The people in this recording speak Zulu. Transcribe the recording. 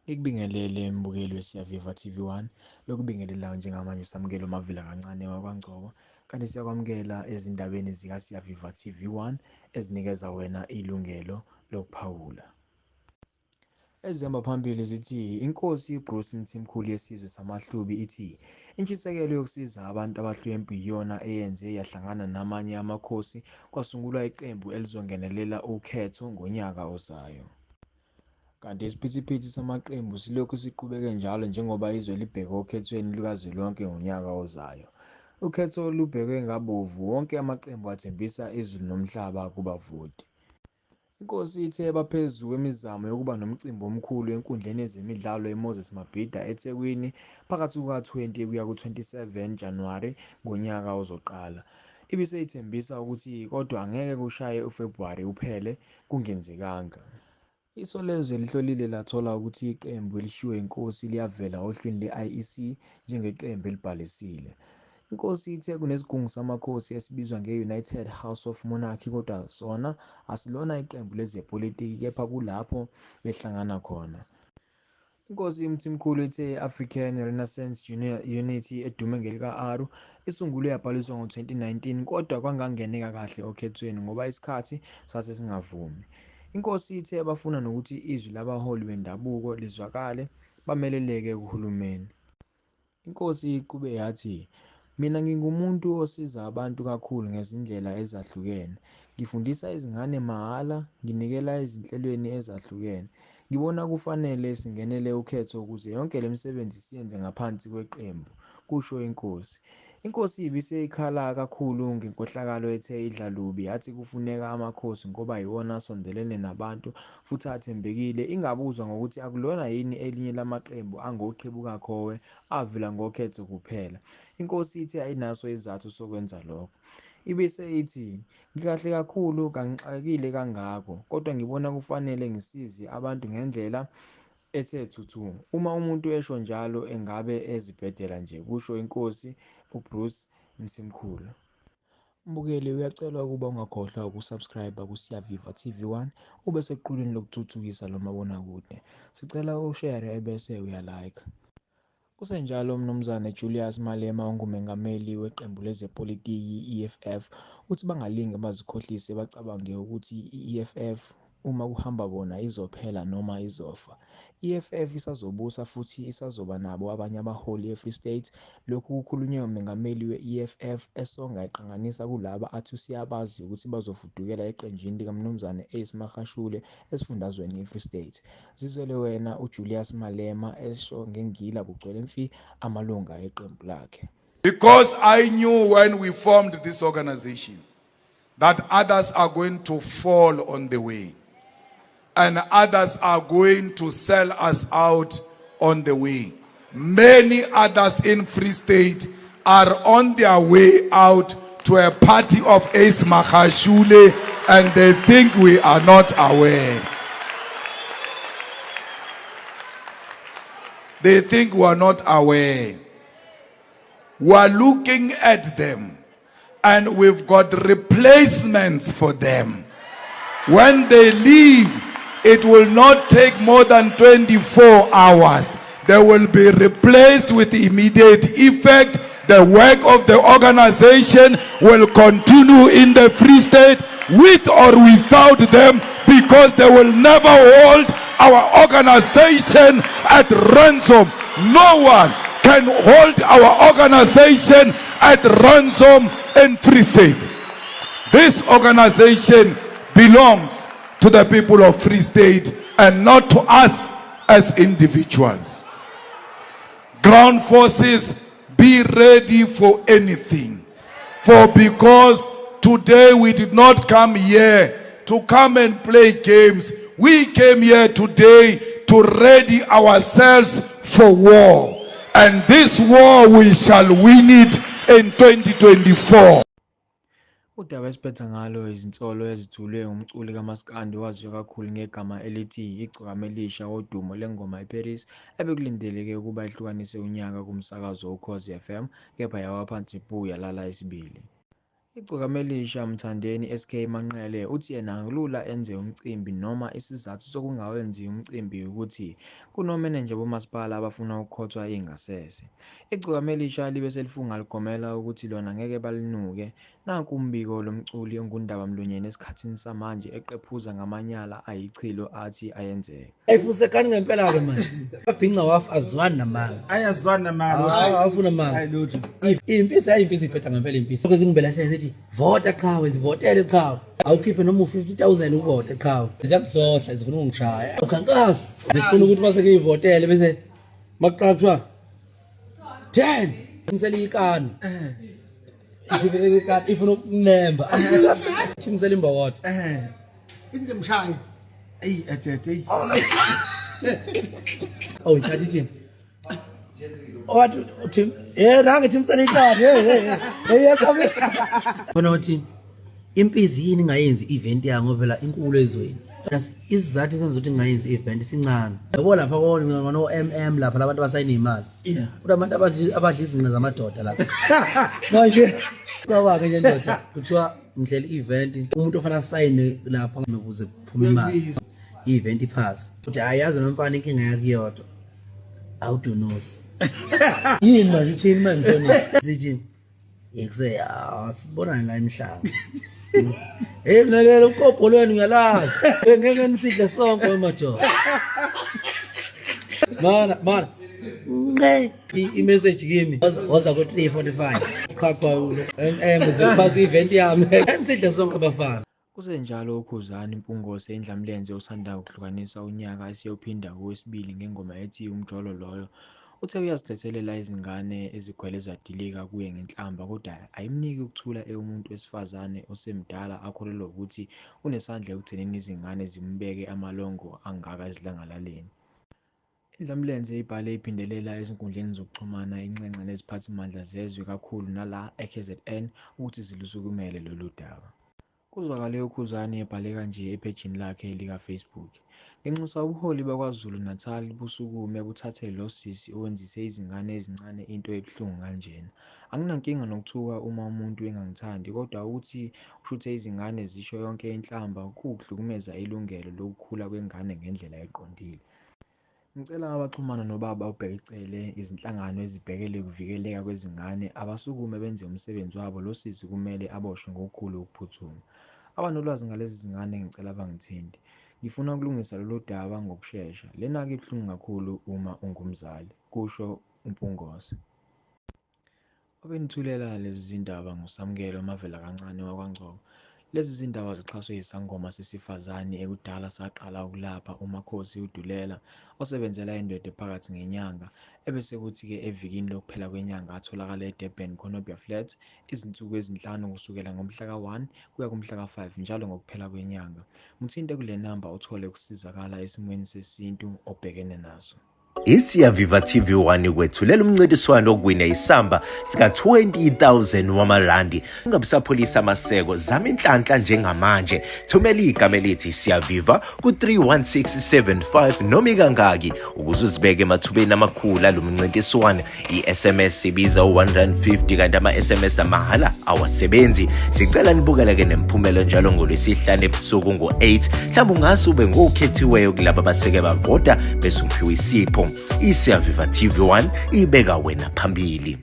Ngikubingelele mbukeli weSiyaviva TV1, lokubingelelayo njengamanje samukela uMavila kancane wakwaNgcobo, kanti siyakwamukela ezindabeni zikaSiyaviva TV1 ezinikeza wena ilungelo lokuphawula. Ezihamba phambili zithi inkosi uBruce Mthimkhulu yesizwe samaHlubi ithi intshisekelo yokusiza abantu abahlwempu iyona eyenze yahlangana namanye amakhosi kwasungulwa iqembu elizongenelela ukhetho ngonyaka ozayo. Kanti isiphithiphithi samaqembu silokhu siqhubeke njalo njengoba izwe libheke okhethweni lukazwelonke ngonyaka ozayo. Ukhetho lubhekwe ngabovu, wonke amaqembu athembisa izulu nomhlaba kubavoti. Inkosi ithe baphezu kwemizamo yokuba nomcimbi omkhulu enkundleni yezemidlalo eMoses Mabhida eThekwini phakathi kuka-20 kuya ku-27 Januwari ngonyaka ozoqala. Ibiseyithembisa ukuthi kodwa angeke kushaye uFebhuwari uphele kungenzekanga. Isolezwe lihlolile lathola ukuthi iqembu elishiwo inkosi liyavela ohlwini lwe-IEC njengeqembu elibhalisile. Inkosi ithe kunesigungu samakhosi esibizwa nge-United House of Monarchy kodwa sona asilona iqembu lezepolitiki kepha kulapho behlangana khona. Inkosi uMthimkhulu ithe i-African Renaissance Unity edume ngelika-ARU isungulwe yabhaliswa ngo-2019 kodwa kwangangeneka kahle okhethweni ngoba isikhathi sase singavumi. Inkosi ithe bafuna nokuthi izwi labaholi bendabuko lizwakale bameleleke kuhulumeni. Inkosi iqhube yathi, Mina ngingumuntu osiza abantu kakhulu ngezindlela ezahlukene. Ngifundisa izingane mahhala, nginikela ezinhlelweni ezahlukene. Ngibona kufanele singenele ukhetho ukuze yonke le misebenzi siyenze ngaphansi kweqembu, kusho inkosi. Inkosi ibiseyikhala kakhulu ngenkohlakalo ethe idla lubi yathi kufuneka amakhosi ngoba yiwona asondelene nabantu futhi athembekile. Ingabuzwa ngokuthi akulona yini elinye lamaqembu angoqhibukakhowe avela ngokhetho kuphela. Inkosi ithe ayinaso isizathu sokwenza lokho. Ibise ithi, ngikahle kakhulu kangixakekile kangako kodwa ngibona kufanele ngisize abantu ngendlela ethe thuthu. Uma umuntu esho njalo engabe ezibhedela nje, kusho inkosi uBruce Mthimkhulu. Mbukeli uyacelwa ukuba ungakhohlwa ukusubscribe kuSiyaviva TV1 ube seqhulwini lokuthuthukisa lo mabonakude. Sicela ushare ebese uyalike. Kusenjalo uMnumzane Julius Malema ongumengameli weqembu lezepolitiki i-EFF uthi bangalinge bazikhohlise bacabange ukuthi i-EFF uma kuhamba bona izophela noma izofa. I-EFF isazobusa futhi isazoba nabo abanye abaholi eFree State. Lokhu kukhulunywe umengameli we-EFF esonga eqhanganisa kulaba athi usiyabazi ukuthi bazofudukela eqenjini likaMnumzane Ace Magashule esifundazweni iFree State. Zizwele wena uJulius Malema esho ngengila kugcwele mfi amalunga eqembu lakhe. Because I knew when we formed this organization that others are going to fall on the way and others are going to sell us out on the way. Many others in Free State are on their way out to a party of Ace Magashule and they think we are not aware. They think we are not aware. We are looking at them and we've got replacements for them. When they leave, it will not take more than 24 hours. They will be replaced with immediate effect. The work of the organization will continue in the Free State with or without them, because they will never hold our organization at ransom. No one can hold our organization at ransom in Free State. This organization belongs to the people of Free State and not to us as individuals. Ground forces, be ready for anything. For because today we did not come here to come and play games. We came here today to ready ourselves for war. And this war we shall win it in 2024. Udaba esiphetha ngalo izinsolo ezithulwe umculi kaMaskandi owaziwa kakhulu ngegama elithi Igcokama Elisha wodumo lengoma iParis ebekulindeleke ukuba ihlukanise unyaka kumsakazo Ukhozi FM kepha yawa phansi mpu yalala isibili. Igcokama Elisha Mthandeni SK Manqele uthi yena akulula enze umcimbi noma isizathu sokungawenzi umcimbi ukuthi kunomenenja bomasipala abafuna ukukhothwa ingasese. Igcokama Elisha libe selifunga ligomela ukuthi lona ngeke balinuke. Nanku umbiko lomculi ongundabamlonyeni esikhathini samanje eqephuza ngamanyala ayichilo athi ayenzeka. Ayifusekani ngempela-ke manje. Babhinca wafa azwani namanga. Ayazwani namanga. Awufuna amanga. Hayi lutho. Impisi hayi impisi iphetha ngempela impisi. Lokho zingibela sithi vota qhawe zivotele qhawe. Awukhiphe noma u-50,000 uvote qhawe. Ziyakuhlohla zifuna ukungishaya. Ukhankasa. Zifuna ukuthi mase ngiyivotele bese makuqala kuthiwa 10 Thimisela ikani. Ifuna ikani ifuna ukunemba. Thimisela imbokodo. Izinto emshayi. Eyi etete eyi. Oh, ngithatha ithini? Wathi uthi eh nange thimisela ikani. Hey hey hey yasabisa. Khona uthi impizi yini ingayenzi event yayo ngoba phela inkulu ezweni. Isizathu esenza ukuthi ngingayenzi event sincane. Yabo lapha ko no MM lapha labantu abasayina imali. Yeah. Kunabantu abadla izinqa zamadoda lapha. Manje cabanga nje ndoda kuthiwa ngihlela i-event umuntu ofana asayine lapha ukuze kuphume imali. I-event iphase. Uthi hayi yazi nomfana inkinga yakhe iyodwa. Awudunusi. Yini manje uthini manje njena? Sithi yekuse asibonane la emhlaba. Hey mina lelo ukobho lwenu ngiyalazi. Ngeke nisidle sonke wemadoda. Mana mana. Nqe i-message kimi waza ko 3:45. Qhaqha MM uzophasa i-event yami. Nisidle sonke abafana. Kusenjalo uKhuzani Mpungose Indlamlenze osanda kuhlukanisa unyaka eseyophinda kowesibili ngengoma ethi Umjolo Loyo uthe uyazithethelela izingane ezigcwele zadilika kuye ngenhlamba kodwa ayimniki ukuthula ewumuntu wesifazane osemdala akholelwa ukuthi unesandla ekuthenini izingane zimbeke amalongo angaka esidlangalaleni. Indlamlenze ibhale iphindelela ezinkundleni zokuxhumana inxenxa neziphathimandla zezwe kakhulu nala e-KZN ukuthi zilusukumele lolu daba. Kuzwakale uKhuzani ebhale kanje ephejini lakhe lika-Facebook. Nginxusa ubuholi baKwaZulu-Natal busukume buthathele lo sisi owenzise izingane ezincane into ebuhlungu kanjena. Anginankinga nokuthuka uma umuntu engangithandi kodwa ukuthi ushuthe izingane zisho yonke inhlamba kuwukuhlukumeza ilungelo lokukhula kwengane ngendlela eqondile. Ngicela abaxhumana nobaba uBheki Cele, izinhlangano ezibhekele ukuvikeleka kwezingane abasukume benze umsebenzi wabo lo sisi kumele aboshwe ngokukhulu ukuphuthuma. Abanolwazi ngalezi zingane ngicela bangithinte. Ngifuna ukulungisa lolu daba ngokushesha. Lena-ke ibuhlungu kakhulu uma ungumzali, kusho uMpungose. Obenithulela lezi zindaba nguSamkelo Mavela Kancane wakwaNgcobo. Lezi zindaba zixhaswe yisangoma sesifazane ekudala saqala ukulapha uMakhosi uDulela osebenzela eNdwedwe phakathi ngenyanga ebese kuthi-ke evikini lokuphela kwenyanga atholakala eDurban Cornubia Flats izinsuku ezinhlanu kusukela ngomhla ka-1 kuya kumhla ka-5 njalo ngokuphela kwenyanga. Mthinte kule namba uthole ukusizakala esimweni sesintu obhekene naso. ISiyaviva TV1 ikwethulela umncintiswano wokuwina isamba sika-20,000 wamarandi. Ungabusapholisa amaseko, zama inhlanhla njengamanje. Thumela igama elithi Siyaviva ku-31675 noma ikangaki ukuze uzibeke emathubeni amakhulu alo mncintiswano. I-SMS ibiza u-150 kanti ama-SMS amahhala awasebenzi. Sicela nibukele-ke nemphumela njalo ngolwesihlanu ebusuku ngo-8. Mhlawumbe ungase ube ngokhethiweyo kulaba abaseke bavota bese uphiwa isipho. ISiyaviva TV1 ibeka wena phambili.